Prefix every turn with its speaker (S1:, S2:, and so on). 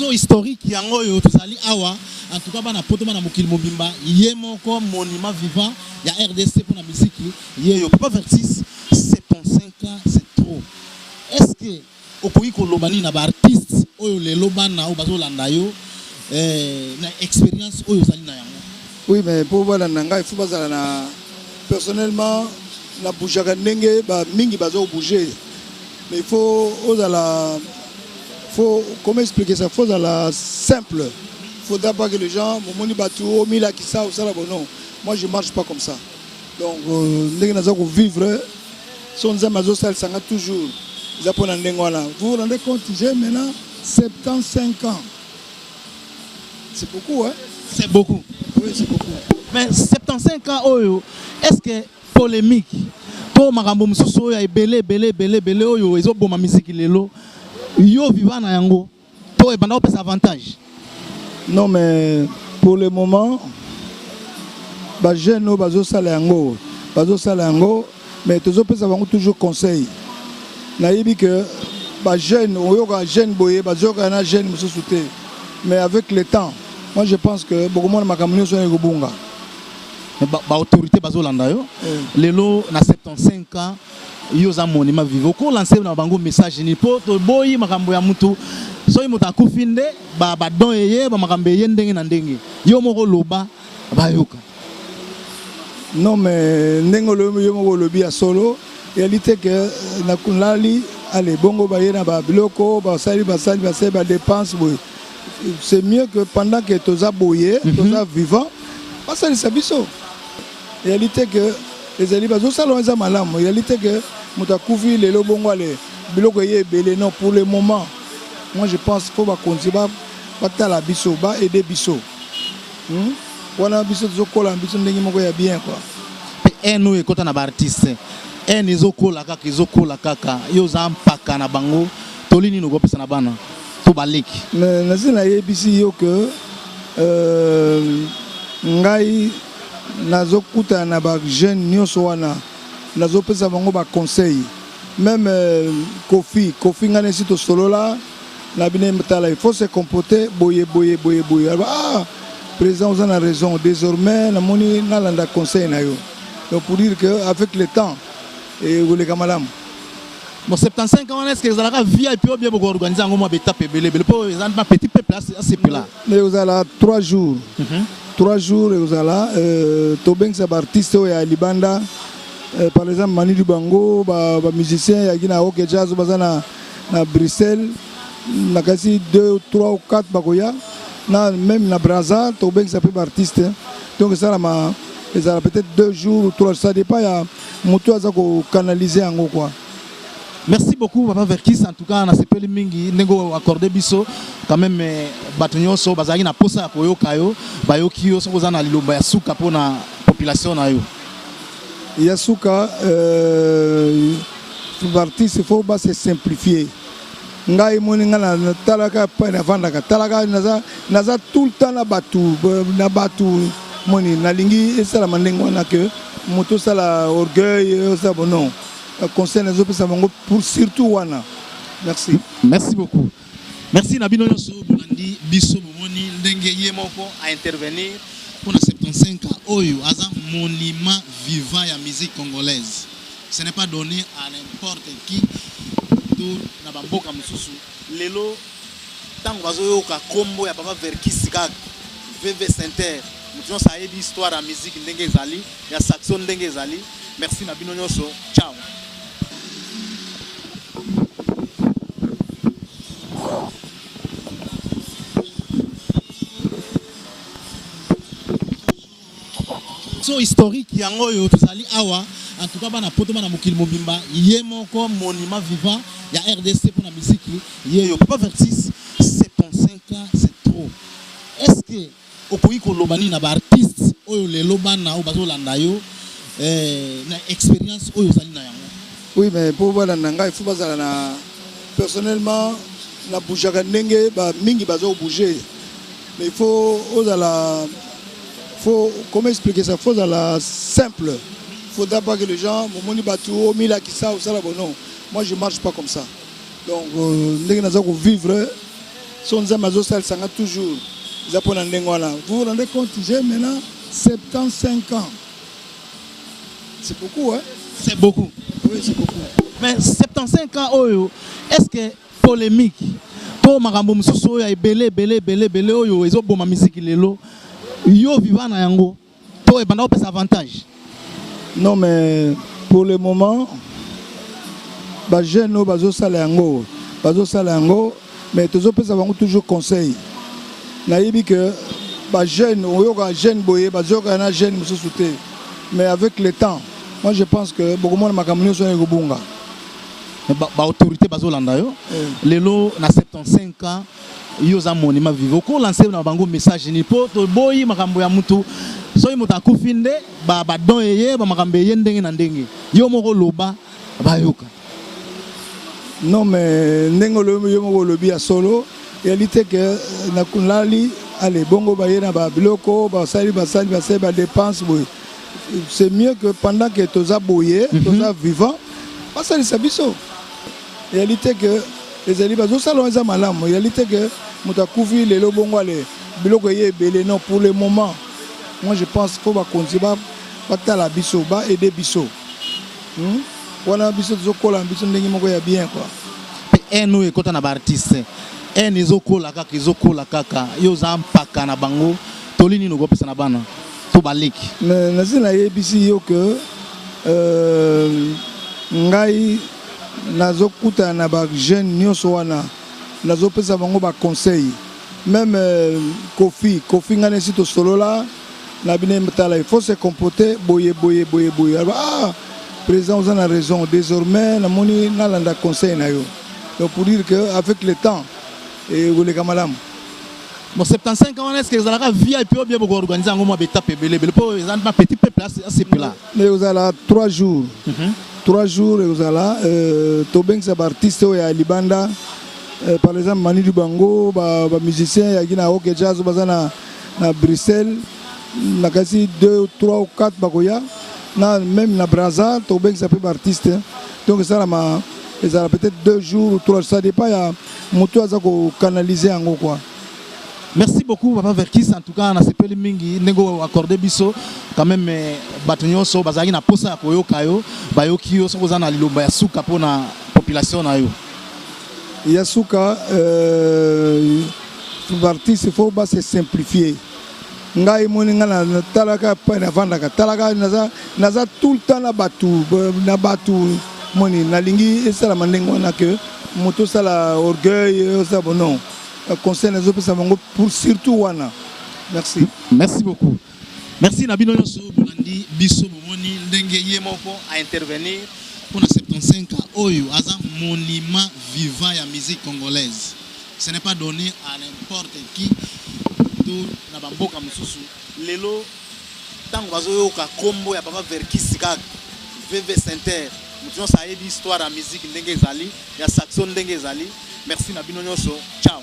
S1: So historique yango oyo tozali awa, en tout cas bana poto, bana mokili mobimba, ye moko monument vivant ya RDC mpona miziki ye yo papa Verckys. 75 ans, c'est trop. Est ce que okoki koloba nini na baartiste oyo lelo, bana oyo bazolanda yo, na expérience oyo ozali na yango?
S2: Oui, mais mpo balanda ngai, il faut bazala na personnellement nabougeaka ndenge bamingi baza kobouge, mais il faut ozala, faut, comment expliquer ça, faut ozala simple. Faudra pas que les gens momoni bato omilakisa osala bon. Non, moi je marche pas comme ça. Donc ndenge naza kovivre so, Nzambe azosalisanga toujours, eza mpona ndenge wana. Vous vous rendez compte, j'ai maintenant 75 ans, c'est beaucoup, hein?
S1: C'est beaucoup.
S2: Oui, c'est beaucoup.
S1: Mais 75 ans oyo, est ce que polémique to makambo mosusu oyo ya ebele ebele ebele ebele oyo ezoboma miziki lelo, yo viva na yango to ebanda kopesa avantage?
S2: Non, mais pour le moment bajeune oyo bazosala yango, bazosala yango, mais tozopesa bango toujours conseil. Nayebi ke bajeune oyoka jeune boye, bazoyoka na jeune mosusu te, mais avec le temps, moi je pense que bokomona makambo nyonso wana ekobunga.
S1: Baautorité bazolanda yo lelo na 75 ans, yo oza monument vivant, okolancer na bango message nini? Mpo toboyi makambo ya mutu, soki moto akufi nde badon eye, bamakambo eye ndenge na ndenge. Yo moko loba, bayoka.
S2: Non, mais ndenge olobi, yo moko olobi ya solo, eyali te ke nalali ale bongo baye na babiloko, basali basali basali badépense boye. C'est mieux que pendant que toza boye, toza vivant, basalisa biso. Eyali te ke ezali bazosala wana eza malamu. Eyali te ke moto akufi lelo bongo ale biloko eye ebele. Non, pour le moment, moi je pense faut bakonzi batala biso, baaider biso, Wana biso tozokola na biso ndenge moko ya bien, quoi.
S1: Mpe haine oyo ekɔta na baartiste, haine ezokola kaka, ezokola kaka. Yo oza mpaka na bango, toli nini okopesa na bana to baleki?
S2: Mais nasi nayebisi yo ke ngai nazokutana na bajeune nyonso wana, nazopesa bango baconseil. Même Kofi, Kofi, ngai nesi tosolola na bino, tala, il faut se comporter boye boye boye boye. Aloba: "Ah président, oza na raison, désormais namoni nalanda conseil na yo." Donc pour dire que avec le temps ekoleka malamu.
S1: Bon, 75 ans wana, est ce que ezalaka VIP oyo bien bokoorganiser yango mwa baétape ebele ebele mpo eza na petit peuple asepela?
S2: Mais ekozala 3 jours, 3 jours ekozala. Tobengisa baartiste oyo ya libanda, par exemple Manu Dibango, bamusicien yaki na OK Jazz oyo baza na Bruxelles, nakasi 2, 3 ou 4 bakoya na même na Braza, tobengisa mpe baartiste. Donc esalama, ezala peut-être 2 jours ou 3, ça dépend ya moto aza kocanaliser yango, quoi.
S1: Merci beaucoup, papa Verckys. En tout cas nasepeli mingi ndenge oaccorde biso quand même. Bato nyonso bazalaki na posa ya koyoka yo, bayoki yo. Soki oza na liloba ya suka mpona population na yo?
S2: Ya suka, baartiste faut base simplifier. Ngai moni ngai natalaka epai navandaka, talaka naza tout le temps na bato, na bato moni nalingi esalama ndenge wana ke moto osala orgueil, osala bon. Non, conseil nazopesa bango pour surtout wana. Merci.
S1: Merci beaucoup, merci na bino nyonso bolandi biso. Bomoni ndenge ye moko aintervenir mpona 75 ans oyo aza monument vivant ya musique congolaise. Ce n'est pas donné à n'importe qui to na bamboka mosusu. Lelo ntango bazoyoka nkombo ya papa Verckys kaka, VV Center, moto nyonso ayebi histoire ya musique ndenge ezali, ya saxo ndenge ezali. Merci na bino nyonso, ciao. So historique yango oyo tozali awa, en tout cas bana poto, bana mokili mobimba, ye moko monument vivant ya RDC mpona miziki ye yo papa Verckys. 75 ans, c'est trop. Est ce que okoki koloba nini na baartiste oyo lelo, bana oyo bazolanda yo, na expérience oyo ozali na yango?
S2: Oui, mais mpo balanda ngai, faut bazala na personnellement nabougeaka ndenge bamingi baza kobouge, mais il faut ozala, faut, comment expliquer ça, faut ozala simple. Faudra pas que les gens momoni bato omilakisa osala bon. Non, moi je marche pas comme ça. Donc ndenge naza kovivre. So Nzambe azosalisa nga toujours, eza mpo na ndenge wana. Vous vous rendez compte, j'ai maintenant 75 ans, c'est beaucoup, hein?
S1: C'est beaucoup.
S2: Oui, c'est beaucoup.
S1: Mais 75 ans oyo, est ce que polémique to makambo mosusu oyo ya ebele ebele ebele ebele oyo ezoboma misiki lelo, yo viva na yango to ebanda kopesa avantage?
S2: Non, mais pour le moment, bajeune oyo bazosala yango, bazosala yango, mais tozopesa bango toujours conseil. Nayebi ke bajeune oyoka jeune boye, bazoyoka na jeune mosusu te, mais avec le temps, moi je pense que bokomona makambo nyonso wana ekobunga.
S1: Baautorité bazolanda yo lelo na 75 ans, yo oza monument vivant, okolancer na bango message nini? Mpo toboyi makambo ya mutu, soki moto akufi nde badon eye, bamakambo eye ndenge na ndenge. Yo moko loba, bayoka.
S2: Non, mais ndenge olobi, yo moko olobi ya solo, eyali te ke nalali, ale bongo baye na babiloko, basali basali basali badépense boye. C'est mieux que pendant que toza boye, toza vivant, basalisa biso. Eyali te ke ezali bazosala wana eza malamu. Eyali te ke moto akufi lelo, bongo ale biloko eye ebele. Non, pour le moment, moi je pense faut bakonzi batala biso, baaider biso, Wana biso tozokola na biso ndenge moko ya bien, quoi.
S1: Mpe haine oyo ekɔta na baartiste, haine ezokola kaka, ezokola kaka. Yo oza mpaka na bango, toli nini okopesa na bana to baleki?
S2: Mais nasi nayebisi yo ke ngai nazokutana na bajeune nyonso wana, nazopesa bango baconseil. Même Kofi, Kofi, ngai nesi tosolola na bino, tala, il faut se comporter boye boye boye boye. Aloba: "Ah, président, oza na raison, désormais namoni nalanda conseil na yo." Donc pour dire que avec le temps ekoleka malamu.
S1: Bon, 75 ans wana, est ce que ezalaka VIP ou bien bokoorganiser yango mwa baétape ebele ebele mpo eza na petit peuple asepela?
S2: Mais ekozala 3 jours, 3 jours ekozala. Tobengisa baartiste oyo ya libanda, par exemple Manu Dibango, bamusicien yaki na OK Jazz baza na Bruxelles, nakasi 2, 3 ou 4 bakoya na même na Braza, tobengisa mpe baartiste. Donc esalama, ezala peut-être 2 jours ou 3, ça dépend ya moto aza kocanaliser yango, quoi.
S1: Merci beaucoup, papa Verkis. En tout cas nasepeli mingi ndenge oaccorde biso quand même. Bato nyonso bazalaki na posa ya koyoka yo, bayoki yo. Soki oza na liloba ya suka mpona population na yo.
S2: Ya suka, baartiste faut base simplifier. Ngai moni ngai natalaka epai navandaka, talaka, naza tout le temps na bato, na bato. Moni nalingi esalama ndenge wana ke moto osala orgueil, osala bon. Non, conseil nazopesa bango pour surtout wana. Merci.
S1: Merci beaucoup. Merci na bino nyonso bolandi biso. Bomoni ndenge ye moko aintervenir mpona 75 ans oyo, aza monument vivant ya musique congolaise. Ce n'est pas donné à n'importe qui. To na bamboka mosusu lelo, ntango bazoyoka nkombo ya papa Verkis kaka, VV Center, moto nyonso ayebi histoire ya musique ndenge ezali, ya saxo ndenge ezali. Merci na bino nyonso, ciao.